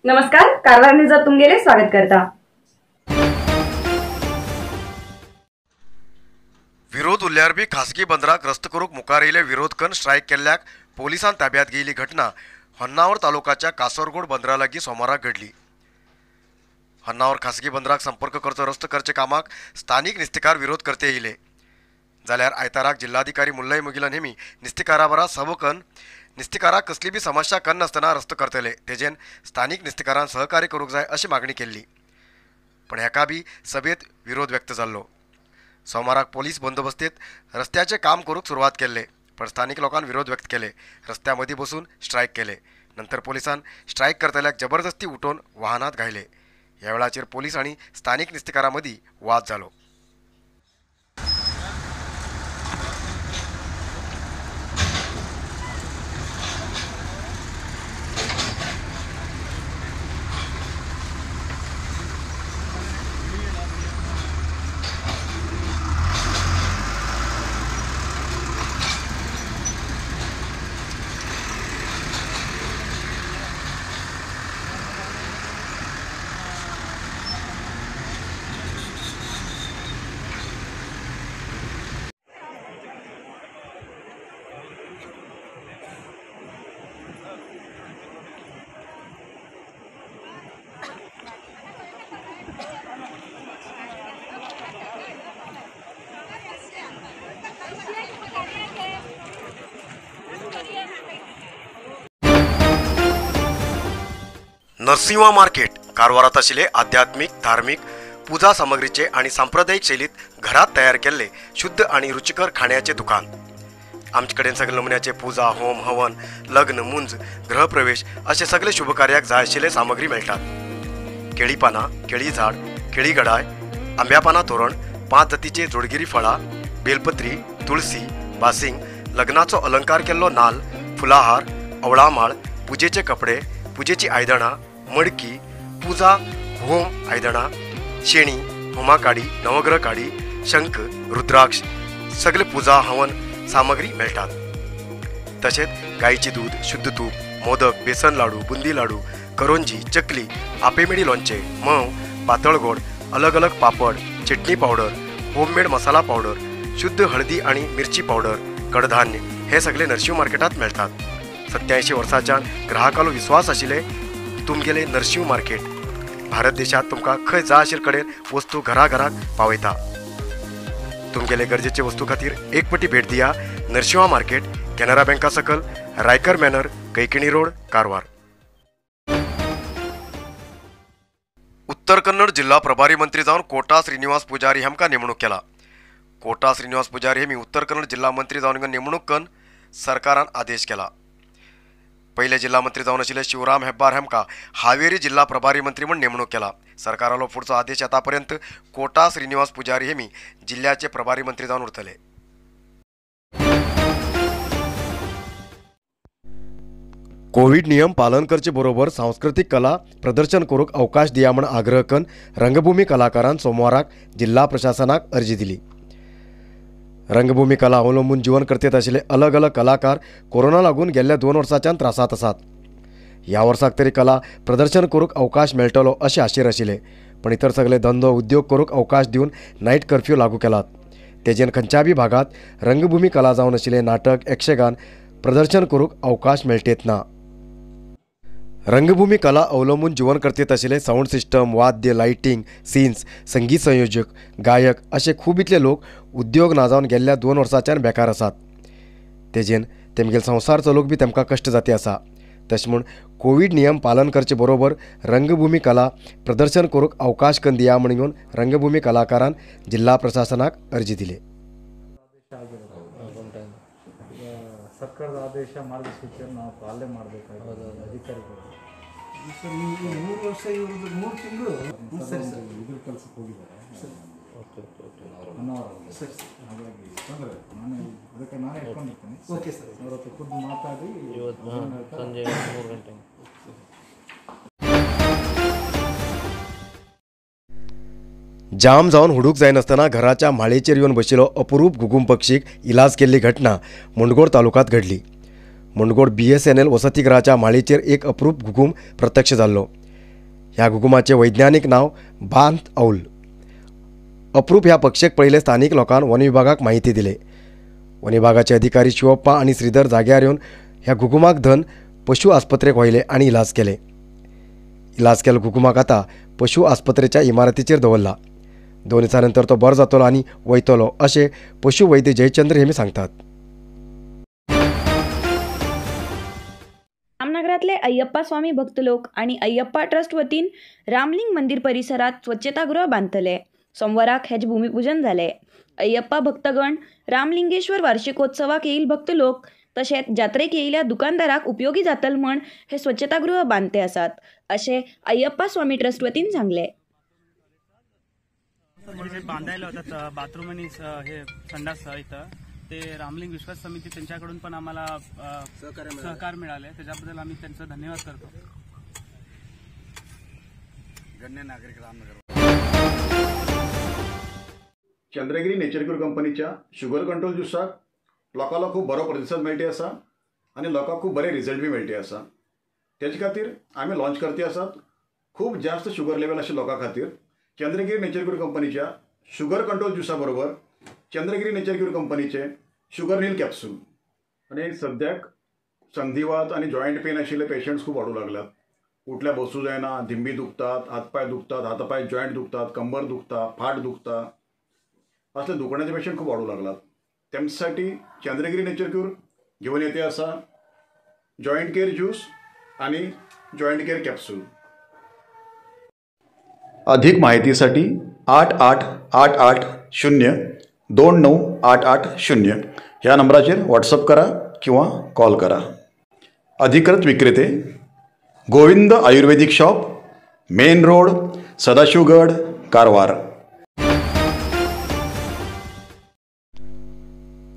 नमस्कार, कारवार न्यूजात तुमगेले स्वागत करता। विरोध उरल्यार बी खासगी बंदराक रस्तो करूंक मुखार येयले विरोध करून स्ट्रायक केल्ल्याक पोलिसान ताब्यात घेयली घटना होन्नावर तालुकाच्या कासरगोड बंदरा लागीं सोमाराक घडली। होन्नावर खासगी बंदराक संपर्क करचो रस्तो करचे कामाक स्थानिक नुस्तेकार विरोध करते येयले। जाल्यार आयताराक जिल्हाधिकारी मुल्लय मुगिलन हेमी नुस्तेकारा बरा सभा करून नुस्तेकाराक कसली बी समस्या करनासतना रस्तो करतले तेजेन स्थानिक नुस्तेकारान सहकार्य करूंक जाय अशी मागणी केल्ली, पण हेका बी सभेत विरोध व्यक्त जाल्लो। सोमाराक पोलीस बंदोबस्तीत रस्त्याचे काम करूंक सुरवात केल्ले, पण स्थानिक लोकांनी विरोध व्यक्त केले। रस्त्या मदीं बसून स्ट्रायक केले। नंतर पोलिसान स्ट्रायक करतल्याक जबरदस्ती उठोवन वाहनात घायले। ह्या वेळाचेर पोलीस आनी स्थानिक नुस्तेकारां मदीं वाद जालो। नरसिंहा मार्केट कारवारात आशिल्ले आध्यात्मिक धार्मिक पूजा सामग्रीचे आणि सांप्रदायिक शैलीत घरात तयार केल्ले शुद्ध आणि रुचिकर खाण्याचे दुकान। आमचे कडेन सगळे नमुन्याचे पूजा, होम, हवन, लग्न, मुंज, गृहप्रवेश असे सगळे शुभकार्याक जाय आशिल्ले सामग्री मेळटात। केळी पानां, केळी झाड, केळी गडाय, आंब्या पानां तोरण, 5 जातीचे जोडगिरी फळां, बेलपत्री, तुळसी, बासिंग, लग्नाचो अलंकार केल्लो नाल, फुलाहार, अवळामाळ, पुजेचे कपडे, पुजेची आयदनां, मडकी, पूजा होम आयदनां, शेणी, होमा काडी, नवग्रह काडी, शंख, रुद्राक्ष सगळे पूजा हवन सामग्री मेळटात। तशेंच गायचे दूध, शुद्ध तूप, मोदक, बेसन लाडू, बुंदी लाडू, करोंजी, चकली, आपेमेडी लोणचें, म्होंव, पातळ गोड, अलग अलग पापड, चटणी पावडर, होममेड मसाला पावडर, शुद्ध हळदी आणि मिरची पावडर, कडधान्य हे सगळे नरशिंव मार्केटात मेळटात। 87 वर्सांच्यान ग्राहकालो विश्वास आशिल्ले तुमगेले नरशिंव मार्केट भारत देशात तुमकां खंय जाय आशिल्ले कडेन वस्तू घरा घराक पावयता। तुमगेले गरजेचे वस्तू खातीर एक पटी भेट दिया नरशिंहा मार्केट, कॅनरा बँका सकल, रायकर मॅनर, कैकिणी रोड, कारवार। उत्तर कन्नड जिल्हा प्रभारी मंत्री जावन कोटा श्रीनिवास पुजारी हांकां नेमणूक केला। कोटा श्रीनिवास पुजारी हेमी उत्तर कन्नड जिल्हा मंत्री जावन नेमणूक करून सरकारान आदेश केला। पहिले जिल्हा मंत्री जावन आशिल्ले शिवराम हेब्बार हांकां हावेरी जिल्हा प्रभारी मंत्री म्हूण नेमणूक केला। सरकारालो फुडचो आदेश येतापर्यंत कोटा श्रीनिवास पुजारी हेमी जिल्ह्याचे प्रभारी मंत्री जावन उरतले। कोविड नियम पालन करचे बरोबर सांस्कृतिक कला प्रदर्शन करूंक अवकाश दिया म्हूण आग्रह करून रंगभूमी कलाकारान सोमवाराक जिल्हा प्रशासनाक अर्जी दिली। रंगभूमी कला अवलंबून जीवन करतेत आशिल्ले अलग अलग कलाकार कोरोना लागून गेल्ल्या 2 वर्सांच्यान त्रासांत आसात। ह्या वर्साक तरी कला प्रदर्शन करूंक अवकाश मेळटलो अशें आशेर आशिल्ले, पण इतर सगळे धंदो उद्योग करूंक अवकाश दिवन नायट कर्फ्यू लागू केलात। तेजेन खंयच्या बी भागांत रंगभूमी कला जावन आशिल्ले नाटक, यक्षगान प्रदर्शन करूंक अवकाश मेळटेत ना। रंगभूमी कला अवलंबून जीवन करतेत आशिल्ले सावंड सिस्टम, वाद्य, लायटींग, सीन्स, संगीत संयोजक, गायक अशे खूब इतले लोक उद्योग ना जावन गेल्ल्या 2 वर्सांच्यान बेकार आसात। तेजेन तेमगेल संवसार चलोवंक बी तेमकां कश्ट जाती आसा। तशें म्हूण कोविड नियम पालन करचे बरोबर रंगभूमी कला प्रदर्शन करूंक अवकाश करून दिया म्हूण रंगभूमी कलाकारान जिल्हा प्रशासनाक अर्जी दिली। ಸರ್ಕಾರದ ಆದೇಶ ಮಾರ್ಗಸೂಚಿಯನ್ನು ನಾವು ಪಾಲನೆ ಮಾಡಬೇಕಾಗಿದೆ ಅಧಿಕಾರಿಗಳು. ಸರ್, ನೀವು 3 ವರ್ಷ ಇವ್ರದ್ದು 3 ತಿಂಗಳು ಸರಿ ಸರ್ ಇದ್ರ ಕೆಲಸಕ್ಕೆ ಹೋಗಿದ್ದಾರೆ ಸರ್. ಹೊನ್ನಾವರ ಸರಿ ಸರ್. ಹಾಗಾಗಿ ತೊಂದರೆ ನಾನೇ ಅದಕ್ಕೆ ನಾನೇ ಇಟ್ಕೊಂಡಿರ್ತೀನಿ. ಓಕೆ ಸರ್, ಅವ್ರ ಹತ್ರ ಖುದ್ದು ಮಾತಾಡಿ ಇವತ್ತು ಸಂಜೆ 3 ಗಂಟೆಗೆ. जाम जावन हुडूक जायनासतना घराच्या माळयेचेर येवन बशिल्लो अपुरूप घुगूम पक्षीक इलाज केल्ली घटना मुंडगोड तालुक्यांत घडली. मुंडगोड BSNL वसतीगृहाच्या माळयेचेर एक अप्रूप घुगूम प्रत्यक्ष जाल्लो. ह्या घुगुमाचें वैज्ञानीक नांव बांत औल. अप्रूप ह्या पक्षेक पळयले स्थानीक लोकांन वन विभागाक माहिती दिले. वन विभागाचे अधिकारी शिवप्पा आनी श्रीधर जाग्यार येवन ह्या घुगुमाक धन पशु आस्पत्रेक व्हयले आनी इलाज केले. इलाज केल्लो घुगुमाक आतां पशु आस्पत्रेच्या इमारतीचेर दवरला. 2 दिसां नंतर तो बरो जातलो आनी वयतलो अशें पशुवैद्य जयचंद्र हेमी सांगतात. रामनगरातले अय्यप्पा स्वामी भक्त लोक आणि अय्यप्पा ट्रस्ट वतीन रामलिंग मंदिर परिसरात स्वच्छतागृह बांधतले. सोमवाराक हेच भूमिपूजन जाले. अय्यप्पा भक्तगण रामलिंगेश्वर वार्षिकोत्सवाक येईल भक्त लोक तशेंच जात्रेक येयल्या दुकानदाराक उपयोगी जातल म्हण हे स्वच्छतागृह बांधते आसात अशें अय्यप्पा स्वामी ट्रस्ट वतीन सांगले. म्हणजे बांधायला होतात बाथरूम आणि हे संडास इथं ते रामलिंग विश्वास समिती त्यांच्याकडून पण आम्हाला सहकार मिळाले, त्याच्याबद्दल आम्ही त्यांचा धन्यवाद करतो. गण्य नागरिक रामनगर. चंद्रगिरी नेचर क्यूर कंपनीच्या शुगर कंट्रोल ज्युसाक लोकांलो खूब बरो प्रतिसाद मेळटी आसा आनी लोकांक खूब बरे रिजल्ट बी मेळटी आसा. तेजे खातीर आमी लॉन्च करते आसात खूब जास्त शुगर लेवल आशिल्ल्या लोकां खातीर चंद्रगिरी नेचर क्यूर कंपनीच्या शुगर कंट्रोल ज्युसा बरोबर चंद्रगिरी नेचर क्यूर कंपनीचे शुगर नील कॅप्सूल. आनी सद्याक संधिवात आनी जॉयंट पेन आशिल्ले पेशंट्स खूब वाडूं लागल्यात. उठल्या बसूं जायना, धिंबी दुखतात, हातपांय दुखतात, हातपांय जॉयंट दुखतात, कंबर दुखता, फाट दुखता, असले दुखण्याचे पेशंट खूब वाडूं लागलात. तेमसाठी चंद्रगिरी नेचर क्यूर घेवन येते आसा जॉयंट केअर ज्यूस आणि जॉयंट केअर कॅप्सूल. अधिक माहितीसाठी 8 8 8 8 0 2 9 8 8 0 ह्या नंबराचेर व्हॉट्सअप करा किंवा कॉल करा. अधिकृत विक्रेते Govind Ayurvedic shop, main road, Sadashivgad, Karwar.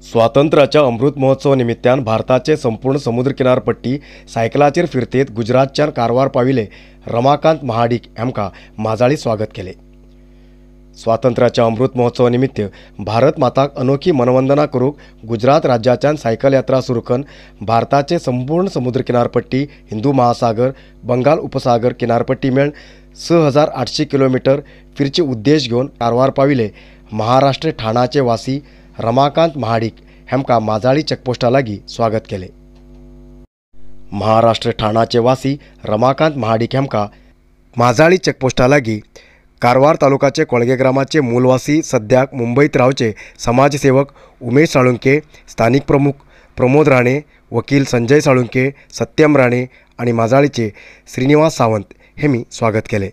स्वातंत्र्याच्या अमृत महोत्सव निमित्तान भारताचे संपूर्ण समुद्र किनारपट्टी सायकलाचेर फिरतेत गुजरातच्यान कारवार पाविले रमाकांत महाडिक हांकां माजाळी स्वागत केले. स्वातंत्र्याच्या अमृत महोत्सव निमित्त भारत माताक अनोखी मनवंदना करूंक गुजरात राज्याच्यान सायकल यात्रा सुरू करून भारताचे संपूर्ण समुद्र किनारपट्टी, हिंदू महासागर, बंगाल उपसागर किनारपट्टी मेळून 6800 किलोमीटर फिरचे उद्देश घेवन कारवार पाविले महाराष्ट्र ठाणाचे वासी रमाकांत महाडिक हांकां माजाळी चेकपोस्टा लागीं स्वागत केले. महाराष्ट्र ठाणाचे वासी रमाकांत महाडिक हांकां माजाळी चेकपोस्टा लागीं कारवार तालुकाचे कोळगे ग्रामाचे मूलवासी सद्याक मुंबईत रावचे समाजसेवक उमेश साळुंके, स्थानिक प्रमुख प्रमोद राणे, वकील संजय साळुंके, सत्यम राणे आणि माजाळीचे श्रीनिवास सावंत हे मी स्वागत केले.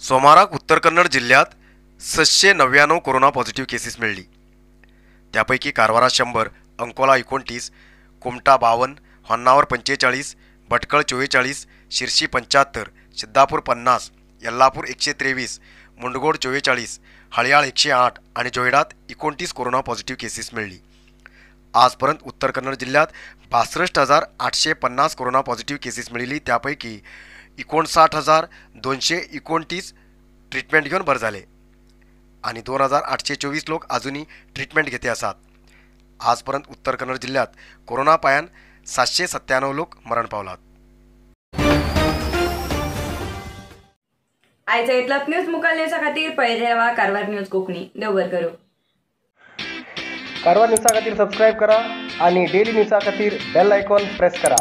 सोमाराक उत्तर कन्नड जिल्ह्यात 699 कोरोना पॉझिटिव्ह केसीस मेळ्ळी. त्यापैकी कारवारा 100, अंकोला 29, कुमटा 52, होन्नावर 45, भटकळ 44, शिरशी 75, सिद्धापूर 50, यल्लापूर 123, मुंडगोड 44, हळयाळ 108 आणि जोयडात 29 कोरोना पॉझिटिव्ह केसीस मेळ्ळी. आजपर्यंत उत्तर कन्नड जिल्ह्यात 62,850 कोरोना पॉझिटिव्ह केसीस मेळिल्ली. त्यापैकी 59,229 ट्रीटमेंट घेवन बरे जाले आणि 2,824 लोक अजूनही ट्रीटमेंट घेते आसात. आजपर्यंत उत्तर कन्नड जिल्ह्यात कोरोना पायान 797 लोक मरण पावलात. आयचा इतलोच न्यूज मुखाल न्यूजा खातीर पळयत रावा कारवार न्यूज कोंकणी. देव बरें करूं. कारवार न्यूजा खातीर सबस्क्रायब करा आणि डेली न्यूजा खातीर बेल आयकॉन प्रेस करा.